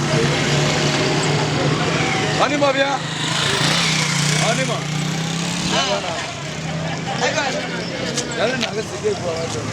။အနေမဗျာ။အနေမ။ဒါလည်းနာကစိတ်ကြွားတော့။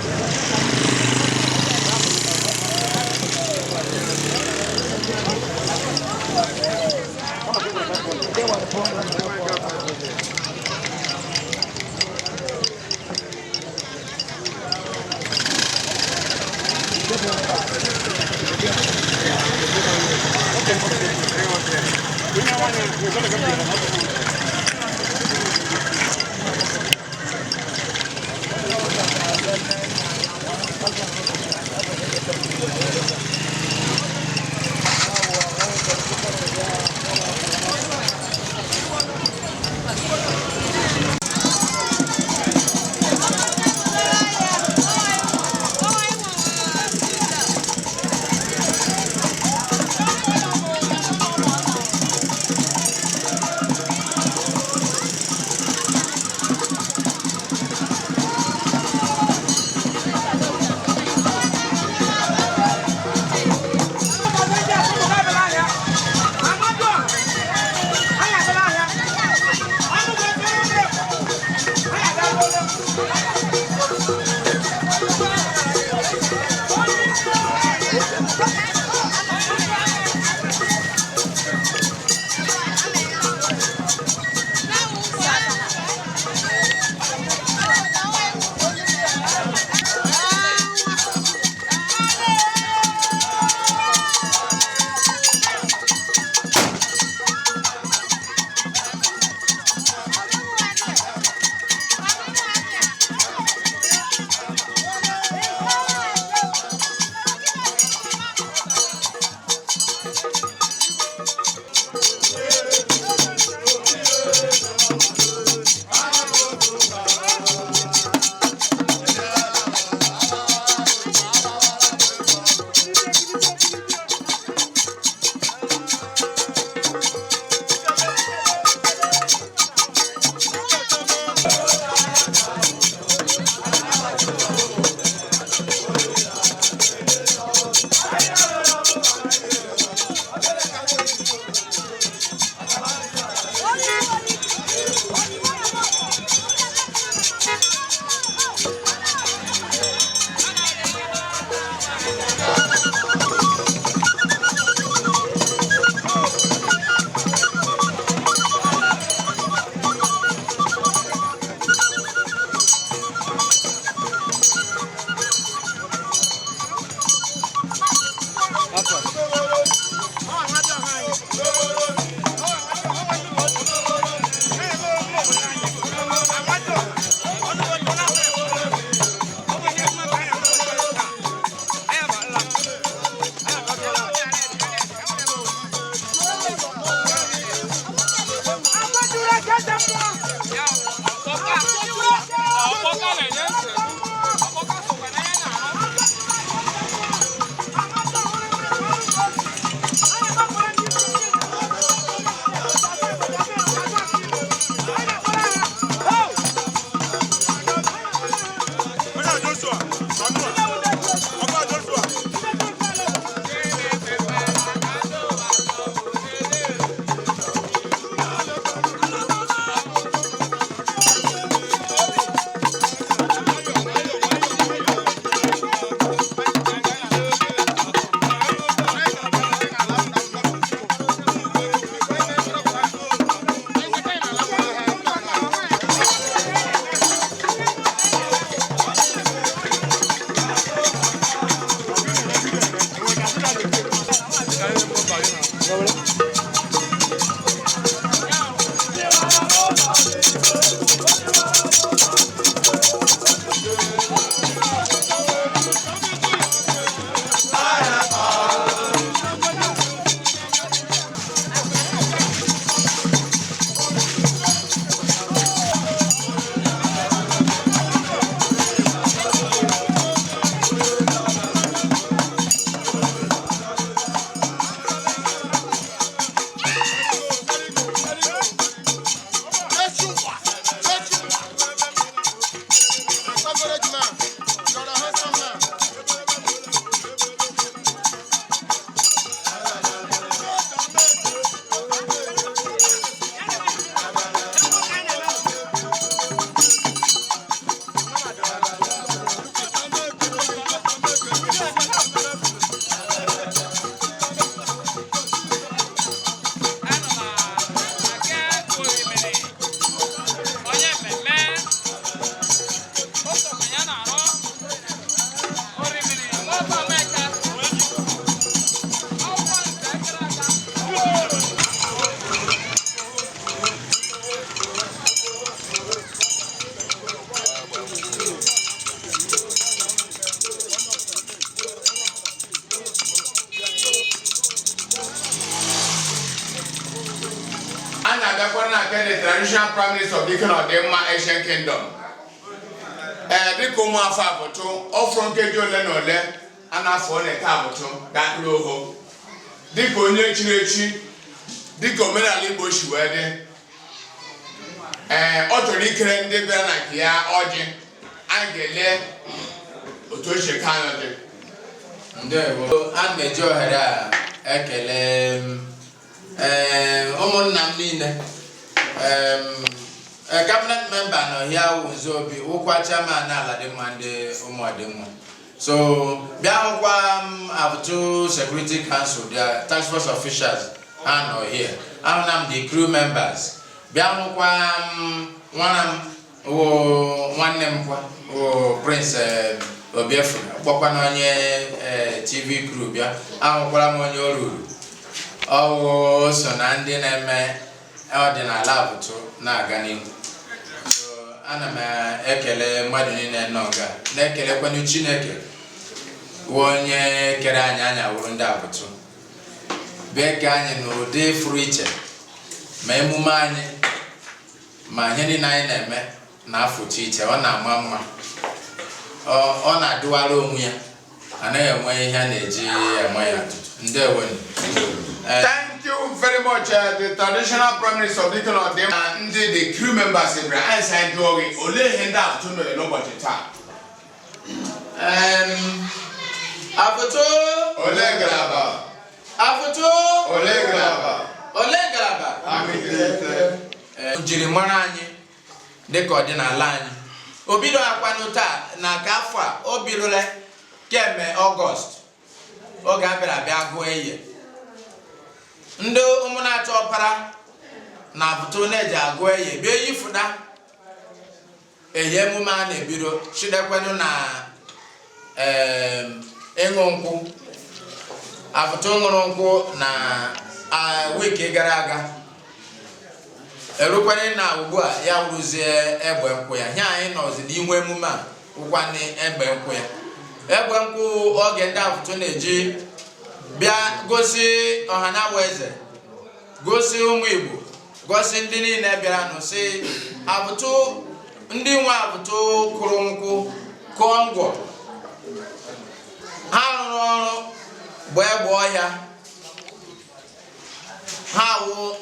Abịakwara na nke the traditional prime minister of Dike na Ọdịmma Ancient Kingdom. Ee, dịka ụmụafọ Avụtụ, ọ fụrụ nkeji ole na ole a na-afọ na-eke Avụtụ ga-akpụrụ oho dịka onye chiri echi, dịka omenala Igbo si wee dị. Ee, ọ chọrọ ikere ndị bịara na nke ya ọjị. Anyị ga-ele otu o si eke anyị ọjị. Ndewo. Ana m eji ohere a ekele m ee ụmụnna m niile. Cabinet member nọ hịa wụ Nzeobi, wụkwa chairman Aladịmma ndị Ụmụọdịmma, so bịa hụkwa m Avụtụ Security Council, their task force officials ha nọ here. Ahụna m the crew members, bịa hụkwa m nwanna m wụ nwanne m kwa wụ Prince Obiefuna, kpọkwana onye TV crew bịa. Ahụkwara m onye o ruru ọwụ so na ndị na-eme ọdịnala Avụtụ na-aga n'ihu. So ana m ekele mmadụ niile nọ nga, na-ekelekwanụ Chineke wụ onye kere anyị, anya wụrụ ndị Avụtụ, bịa ke anyị n'ụdị fụrụ iche, ma emume anyị ma ihe niile anyị na-eme na-afụta iche. Ọ na-ama mma, ọ na-adịwara onwe ya, anaghị enwe ihe a na-eji eme ya atụtụ. Ndewonu. Thank you very much, the traditional prime minister of Dike na Ọdịmma. Ndị the crew members bịara, anyị sị anyị jụọ gị, olee ihe ndị Avụtụ mere n'ụbọchị taa? Avụtụ! Ole ngalaba? Avụtụ! Ole ngalaba? Ole ngalaba? Njirimara anyị dịka ọdịnala anyị, o bido akwanụ taa na ka afọ a, o bidola kemgbe Ọgọst, oge a bịara bịa gụọ eye ndị ụmụnachọ ọpara na Avụtụ na-eji agụ eye, bịa yifụda eye emume a na-ebido chidekwenụ na ịṅụ nkwụ. Avụtụ ṅụrụ nkwụ na wiki gara aga, erukwere na ugbu a ya wụrụzie egbe nkwụ ya. Ihe anyị nọzi n'ihu emume a wụkwanị egbe nkwụ ya. Egbe nkwụ, oge ndị Avụtụ na-eji bịa gosi ọha eze, gosi ụmụ Igbo, gosi ndị niile bịaranụ, si Avụtụ, ndị nwe Avụtụ kụrụ nkwụ, kụọ ngwọ, ha rụrụ ọrụ, gbaa egbe ọhịa, ha wụ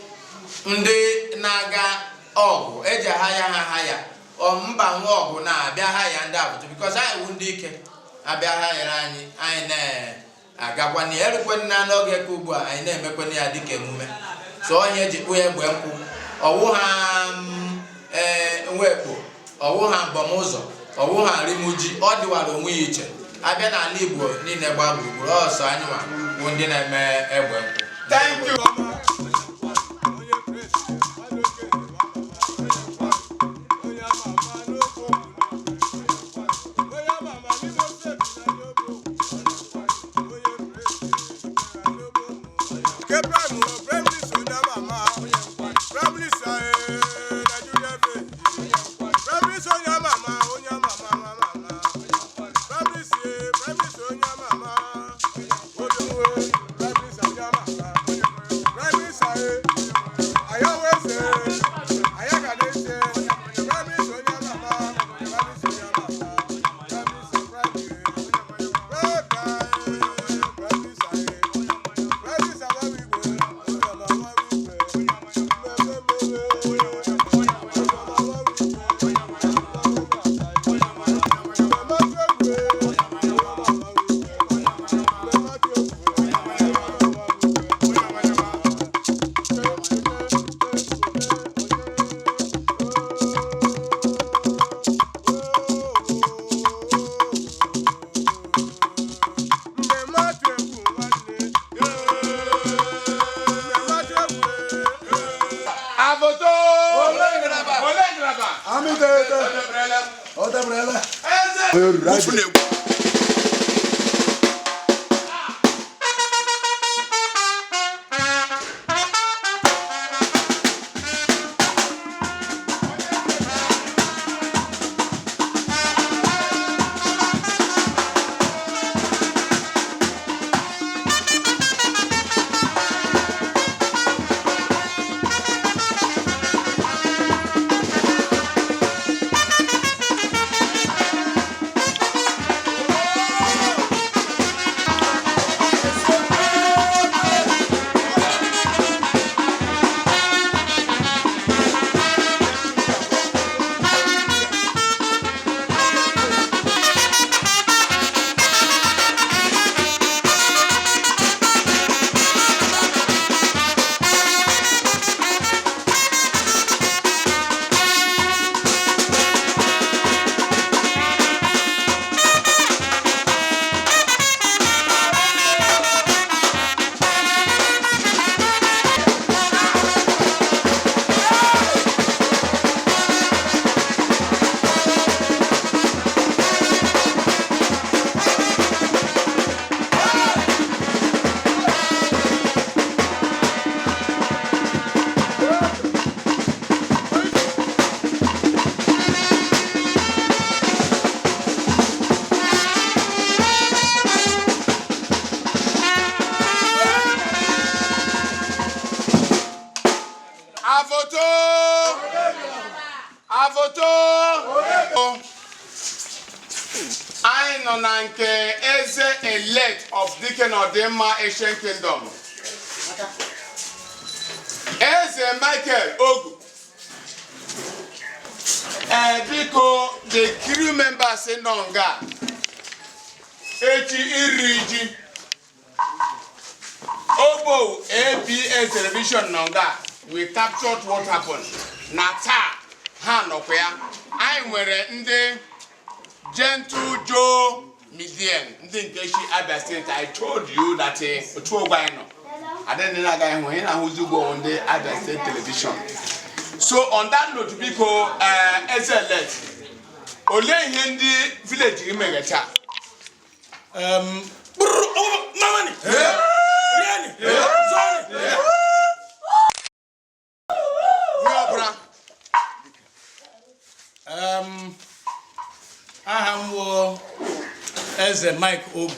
ndị na-aga ọgụ eji ha ya ha ha ya ọ mba nwe ọgụ na-abịa ha ya ndị Avụtụ, because anyị wụ ndị ike abịa ha yara anyị. Anyị na-agakwana ya, erukwana n'oge ka ugbu a anyị na-emekwana ya dịka emume. So ọhịa eji kpụ ya egbe nkwụ, ọwụ ha ee nwekpo, ọwụ ha mbọmụzọ, ọwụ ha rimuji, ọ dịwara onwe ya iche. Abịa n'ala Igbo niile gbaa gburugburu, ọsọ anyị nwa bụ ndị na-eme egbe nkwụ. Thank you. Avụtụ! Ole ngalaba? Ole ngalaba? Amị tete. Odebrele. Odebrele. Eze! Kwufu na-ekwu. Avụtụ! Avụtụ! Anyị nọ na nke eze elect of Dike na Ọdịmma Ancient Kingdom. Eze Michael Ogu. Ee, biko, the crew members nọ nga echi iri ji. Ogbo ABS television nọ nga, we captured what happened. Na taa ha nọkwa ya. Anyị nwere ndị Gentle Joe Midian, ndị nke chi Abia State. I told you that otu ogbe anyị nọ adịghị na-agaghị hụ, ị na-ahụzi ugbo ndị Abia State television. So on that note, biko, eze elect, olee ihe ndị village gị mere taa? Brr, oh, mamani! Riani! Zoni! Ihe ọbụla. Aha m wụ Eze Mike Ogu,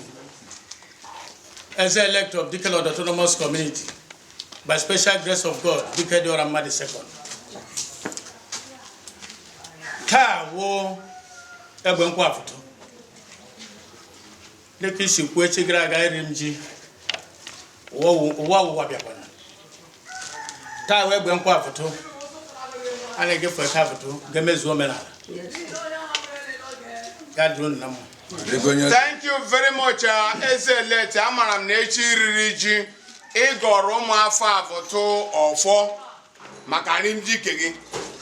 Eze elect of Dikelod Autonomous Community, by special grace of God, Dike Dioramma the second. Taa wụ egbe nkwụ Avụtụ. Dịka isi kwuo, echi gara aga eri m ji, ụwa ọwụwa bịakwana. Taa wụ egbe nkwụ Avụtụ, a na-egefe eke Avụtụ ga-emezu omenala. Ya dịrị unu na mma. Thank you very much, eze elect. Amara m na echi riri ji ịgọrọ ụmụafọ Avụtụ ọfọ maka nri m jike gị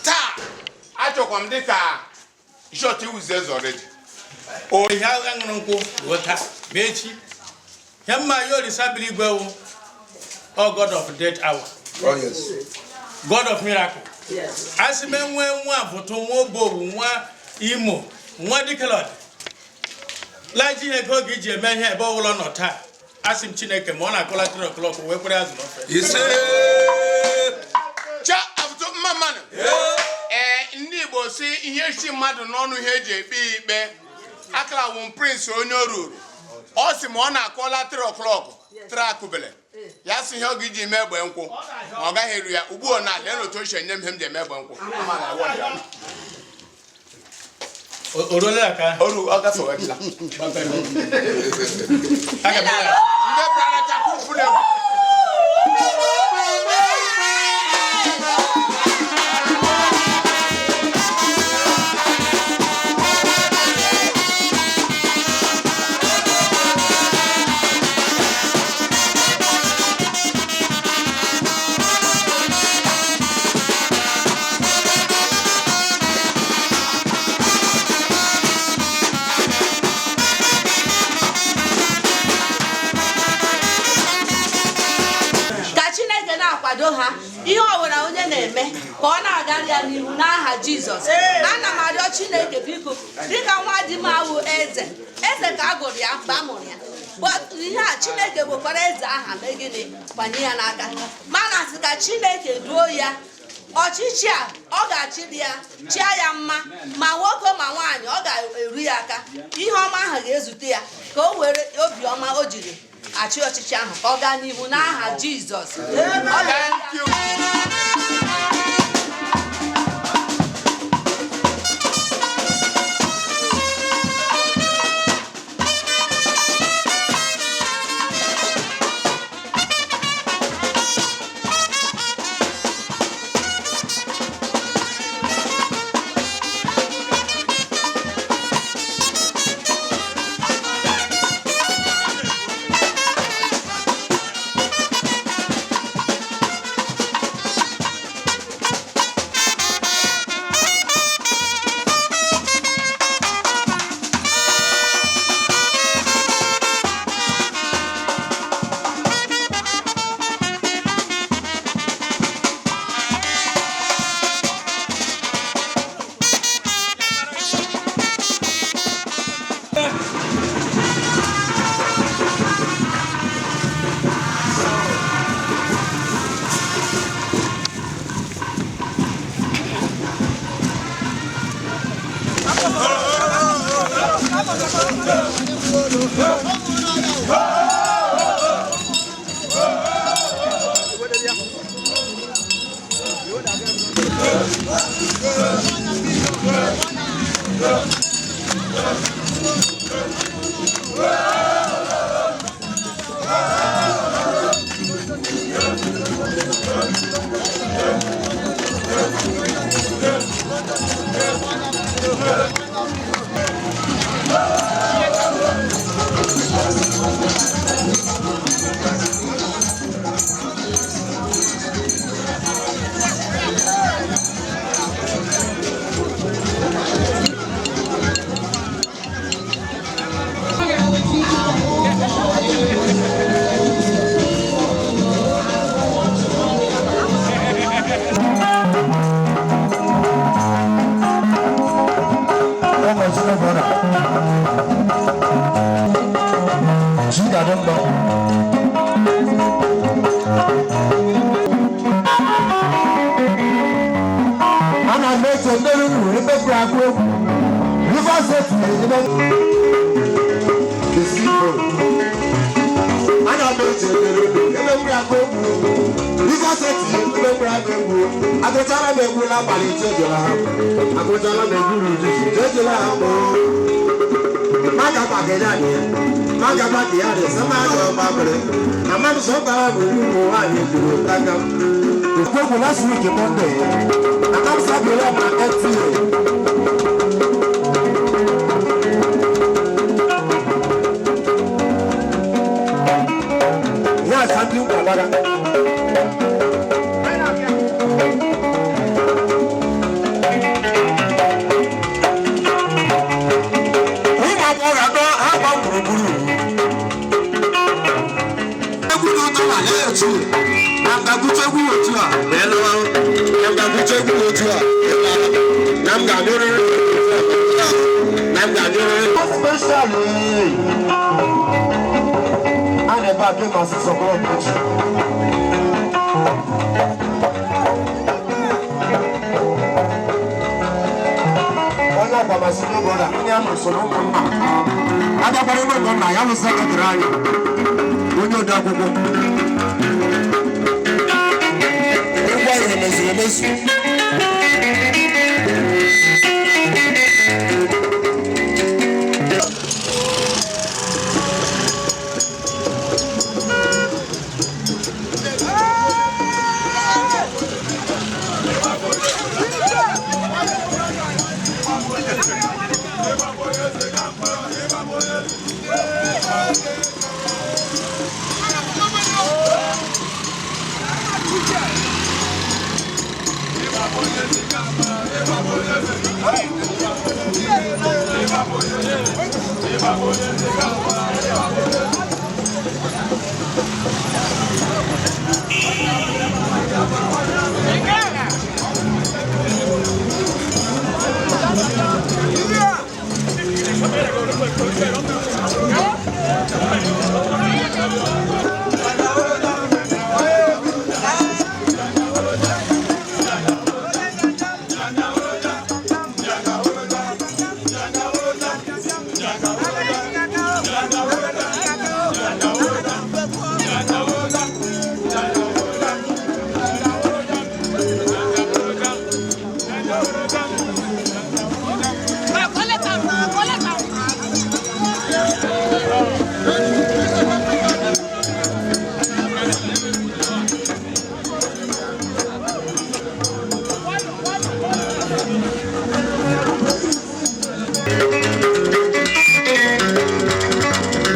taa. Achọkwa m dịka short iwuze eze already. Ihe aṅụrụ nkwụ ruo taa ma echi ihe mma ya olisa biri igwe wụ ọ God of death hour. Oh, yes. God of miracle. A sị m enwe nwa Avụtụ, nwa Obowu, nwa Imo, nwa Dikelod laji ihe ego oge iji eme ihe ebe ọbụla nọ taa, asị m Chineke ma ọ na-akụla 3 o'clock wee kwere azụ n'ofe. Ise. Cha, Avụtụ, mma mmanụ. Ee, ndị Igbo si ihe si mmadụ n'ọnụ ihe eji ekpe ya ikpe. Akara wụ prince onye o ruru, ọ sị ma ọ na-akụọla 3 o'clock, 3 akụbele ya, sị ihe ọ ga-iji mee egbe nkwụ ma ọ gaghị eru ya ugbu a. Na lee n'otu o si enye m ihe m ji eme egbe nkwụ. Ama na awọ ya. O ruola ka Oru ọ gafewetala. Aga m ya. Ndị bịara chakwu na egwu. Ka Chineke na-akwado ha, ihe ọbụla onye na-eme ka ọ na-agara ya n'ihu n'aha Jizọs. Ana m arịọ Chineke, biko, dịka nwa di m awụ eze, eze ka a gụrụ ya mgbe a mụrụ ya. But ihe a Chineke wekwara eze aha mee gịnị, gbanye ya n'aka, mana sị ka Chineke duo ya ọchịchị a ọ ga-achịrị ya, chịa ya mma, ma nwoke ma nwaanyị ọ ga-eru ya aka. Ihe ọma ahụ ga-ezute ya, ka o were obiọma o jiri achị ọchịchị ahụ ka ọ gaa n'ihu n'aha Jizọs. Ọ ga- Thank you. Ana m eche ekpere ebe m ga-agụ egwu. Jizọs etinye ebe m ga-agụ egwu. Agụchara m egwu n'abalị, chejela ha. Agụchala m egwu n'ụtụtụ, chejela ha. Mụ maga bagiyari sama jọ gbàgbére màmá mi sọ gbàrà mi wúwo wà ní ìdúró tágà. Gbogbo last week Monday, màmá mi sábìrì ọmọ ẹtì. Ní àṣà ń gbàlára. Ụmụ agbọghọ atọ ha gba gburugburu. Egwu dị ụtọ ma na-etu na mgagụcha egwu otu a ma ị lụwa, na mgagụcha egwu otu a ị lụwa, na m ga-anyụrịrị, na m ga-anyụrịrị. Special a na-ebe abịa ma 6 o'clock echi. Onye ọgbamasị n'obodo a, onye a nụrụ soro ụmụnna abịakwara ime ụmụnna ya bụ secretary anyị, onye ode akwụkwọ. Egwu ahụ mezuru emezu.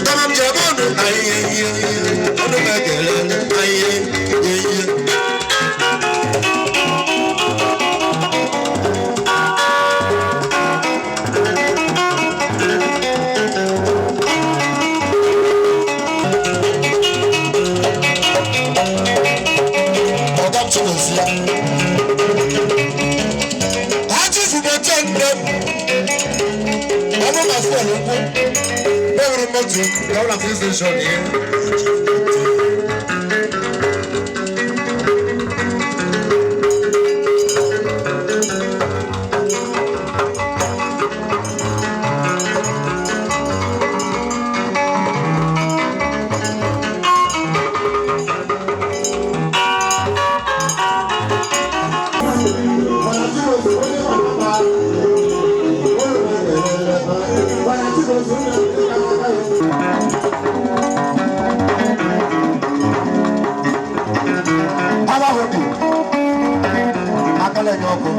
Tọ́lá m jẹ bọ́ọ̀lù ayé ọdún mẹ́kẹ̀lẹ́ ayé yeye. Ọ̀gá m tún sí. Ajé ìfúnpọ̀ tẹ̀ ń dẹ́. Ọmọ màá fún ọ̀ ló ń kú. Bẹ́ẹ̀rù mọ́tò lọ́wọ́ àti station yẹn. Power hopi. Akala nyoko.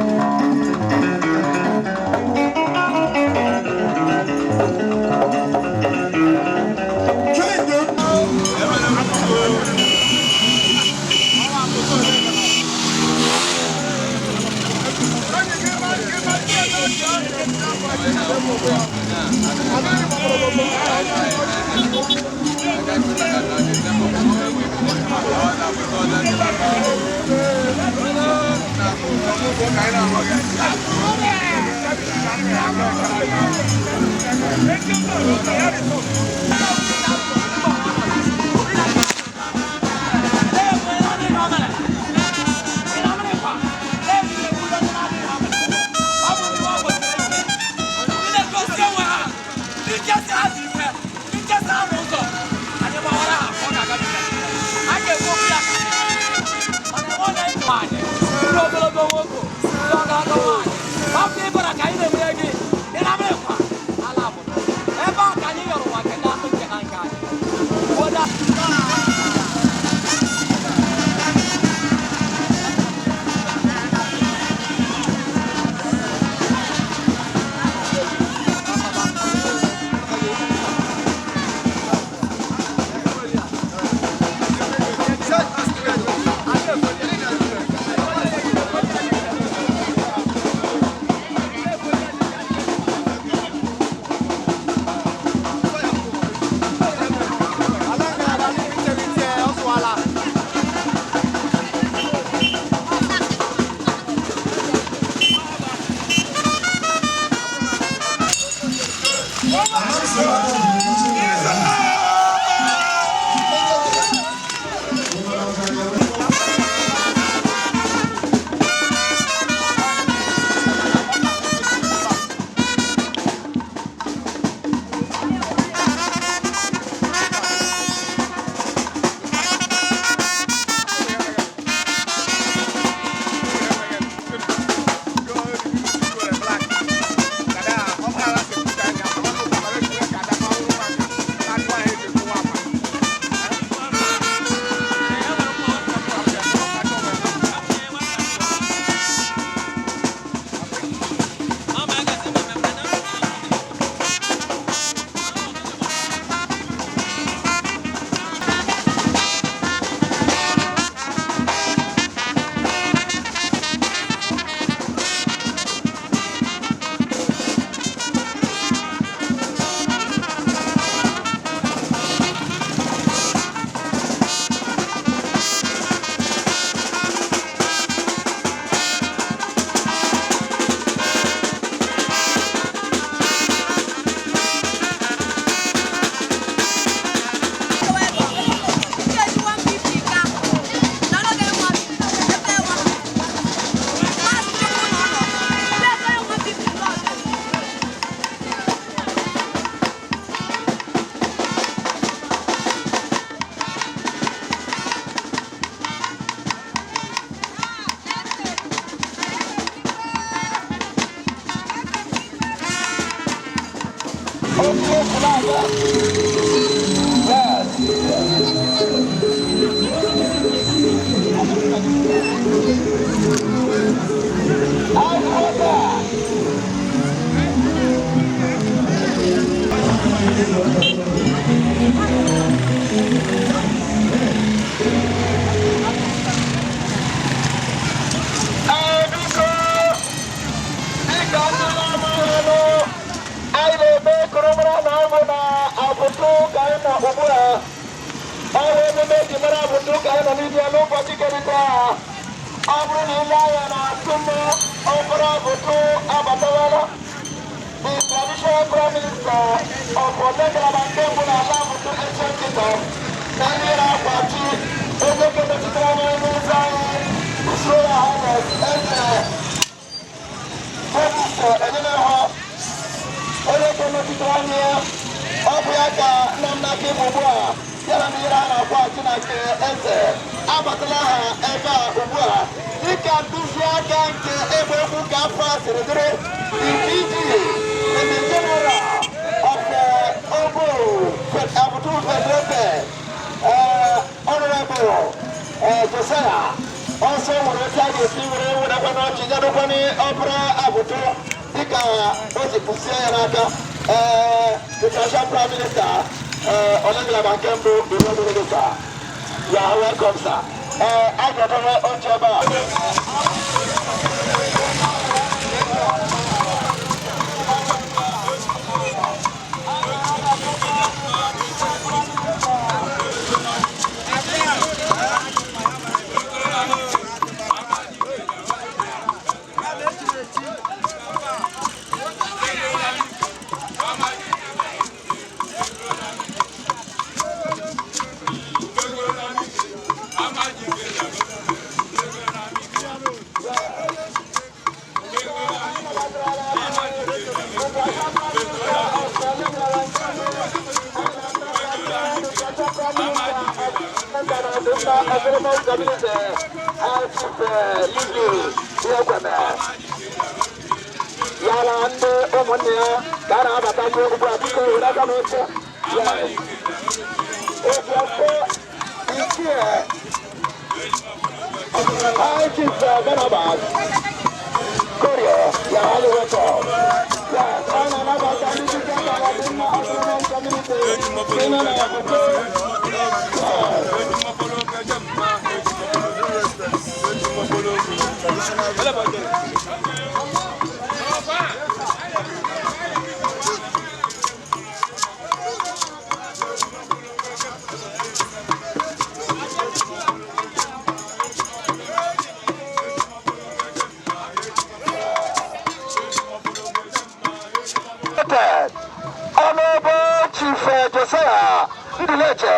Chief Josiah Ndileche,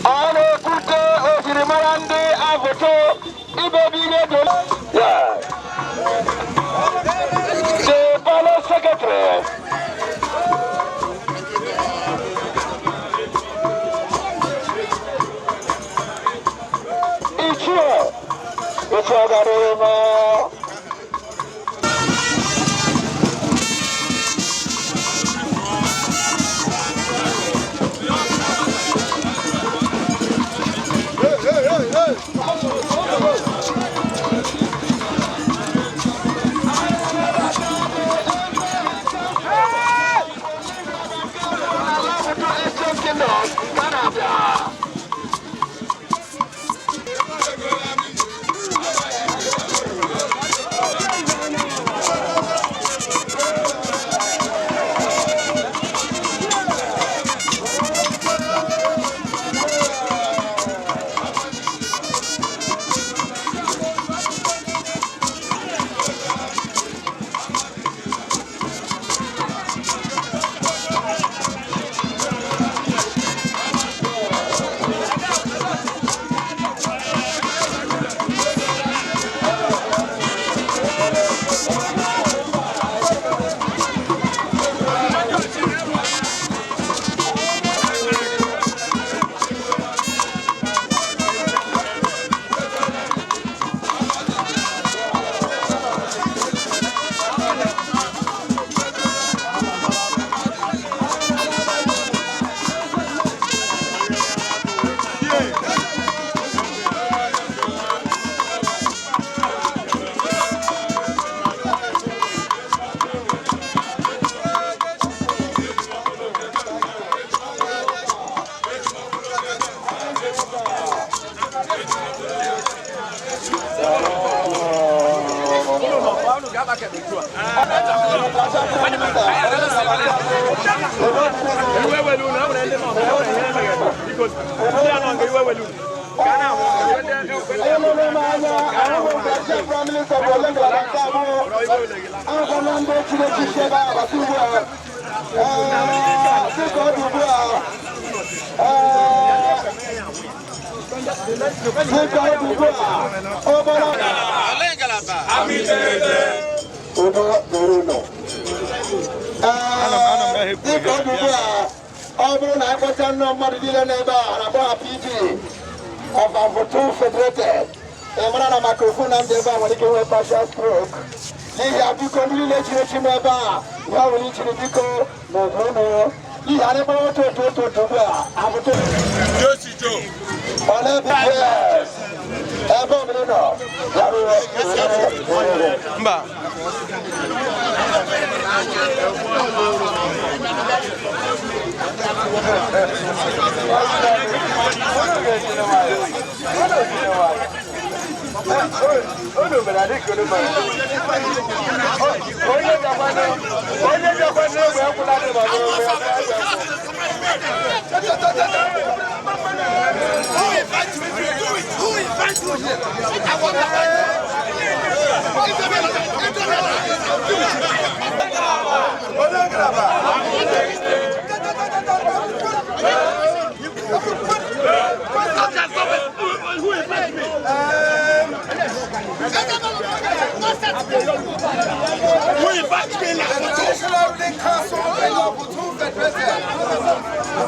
ọ na-ekwute Ejiri mara ndị Avụtụ ibebi ihe dị. The palace secretary. Ichie Ichie ọgarịma. Ọ bụrụ na akpọcha nnọọ mmadụ niile n'ebe a na-akpọ ha PG of Avụtụ Federated, ị mara na microphone na ndị ebe a nwere ike nwee partial stroke. N'ihi ya, biko, ndị niile chiri echi ebe a, ihe ọ bụla ichiri, biko, na ugwu unu, n'ihi anyị kpọrọ otu otu otu otu ugbu a Avụtụ ole bụ yes ebe ọ bụla ị nọ ya ruo. Mba. Traditional ruling council of Avụtụ Federated.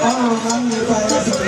Ahụrụ na nna ebe anyị.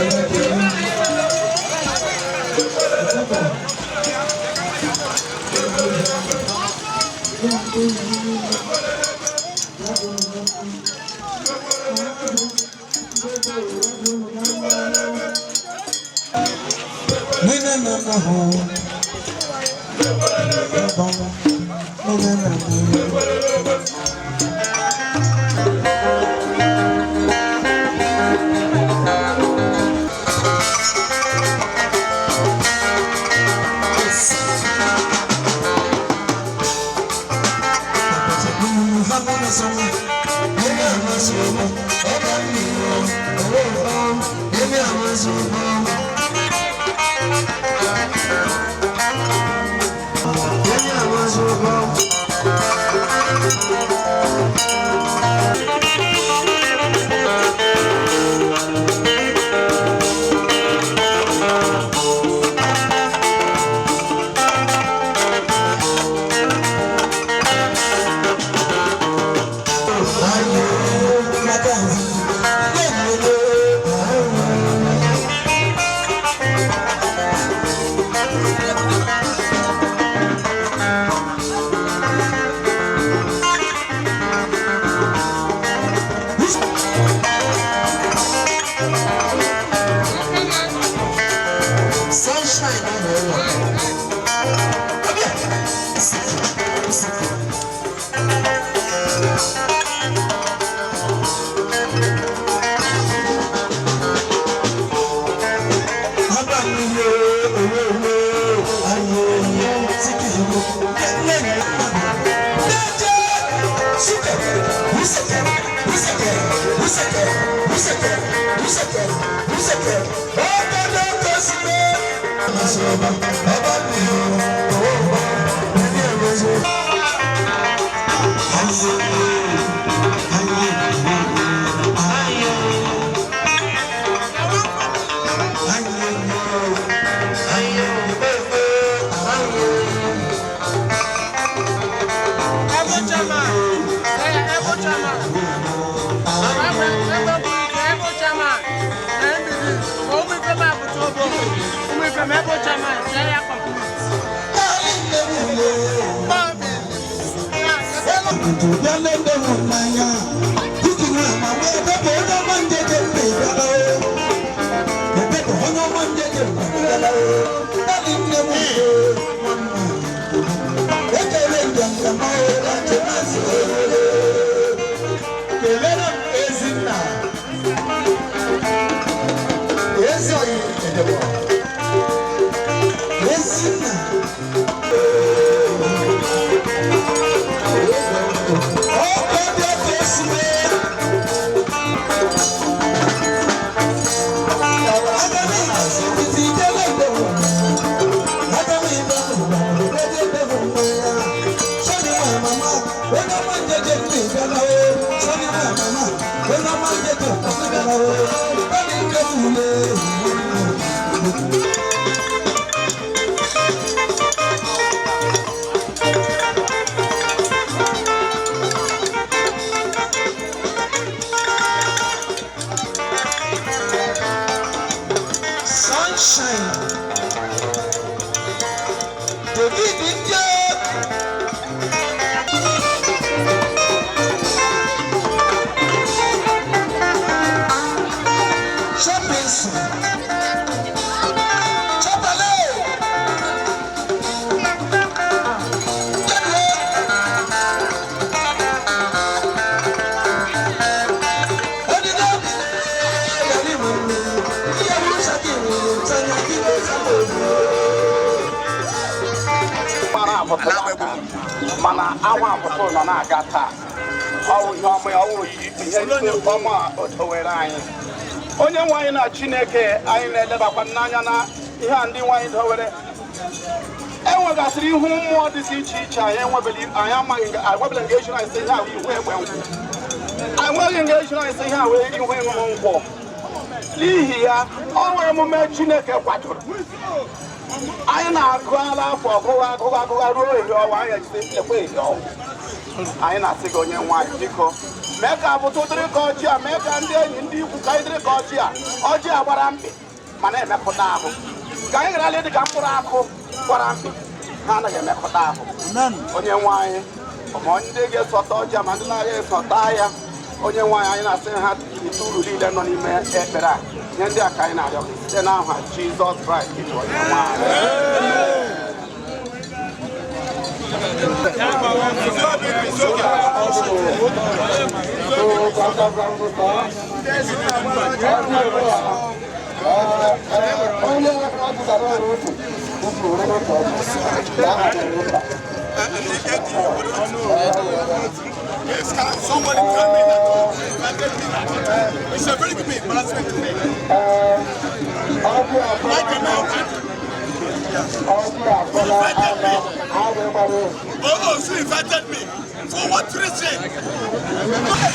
Mana awa abụtụ nọ na-aga taa ọwụ ihe ọma ọwụ ihe ọma o dowere anyị onye nwe anyị na Chineke anyị na-elebakwa n'anya na ihe a ndị nwe anyị dowere enwegasịrị ihu mmụọ dịsị iche iche anyị enwebele anyị amaghị enwebele nga ejiri anyị sị ihe ahụ ihu egbe nkwụ enweghị nga ejiri anyị sị ihe ahụ ihu ịṅụṅụ nkwụ n'ihi ya ọ nwere emume Chineke kwadoro anyị na-agụ ala afọ ọgụgụ agụgụ agụgụ ruo ehi ọnwa anyị ejide lekwa ehi ọnwa anyị na-asị gị onye nwe anyị biko Mee ka Avụtụ dịrị ka ọjị a, mee ka ndị enyi, ndị ikwu, ka anyị dịrị ka ọjị a. Ọjị a gbara mkpị ma na-emepụta ahụ, ka anyị ghara dị ka mkpụrụ akụ gbara mkpị ha anaghị emepụta ahụ. Onye nwe anyị, ma ndị ga-esọta ọjị a ma ndị na-agaghị esọta ya, onye nwe anyị, anyị na-asị ha rite uru niile nọ n'ime ekpere a. Nye ndị a ka anyị na-arịọ gị site n'aha Jizọs Kraịst bụ onye nwe anyị. Yes, can somebody tell me that you invited me? It's a very big embarrassment to me. Why can I invited me? Oh, she invited me. For what reason?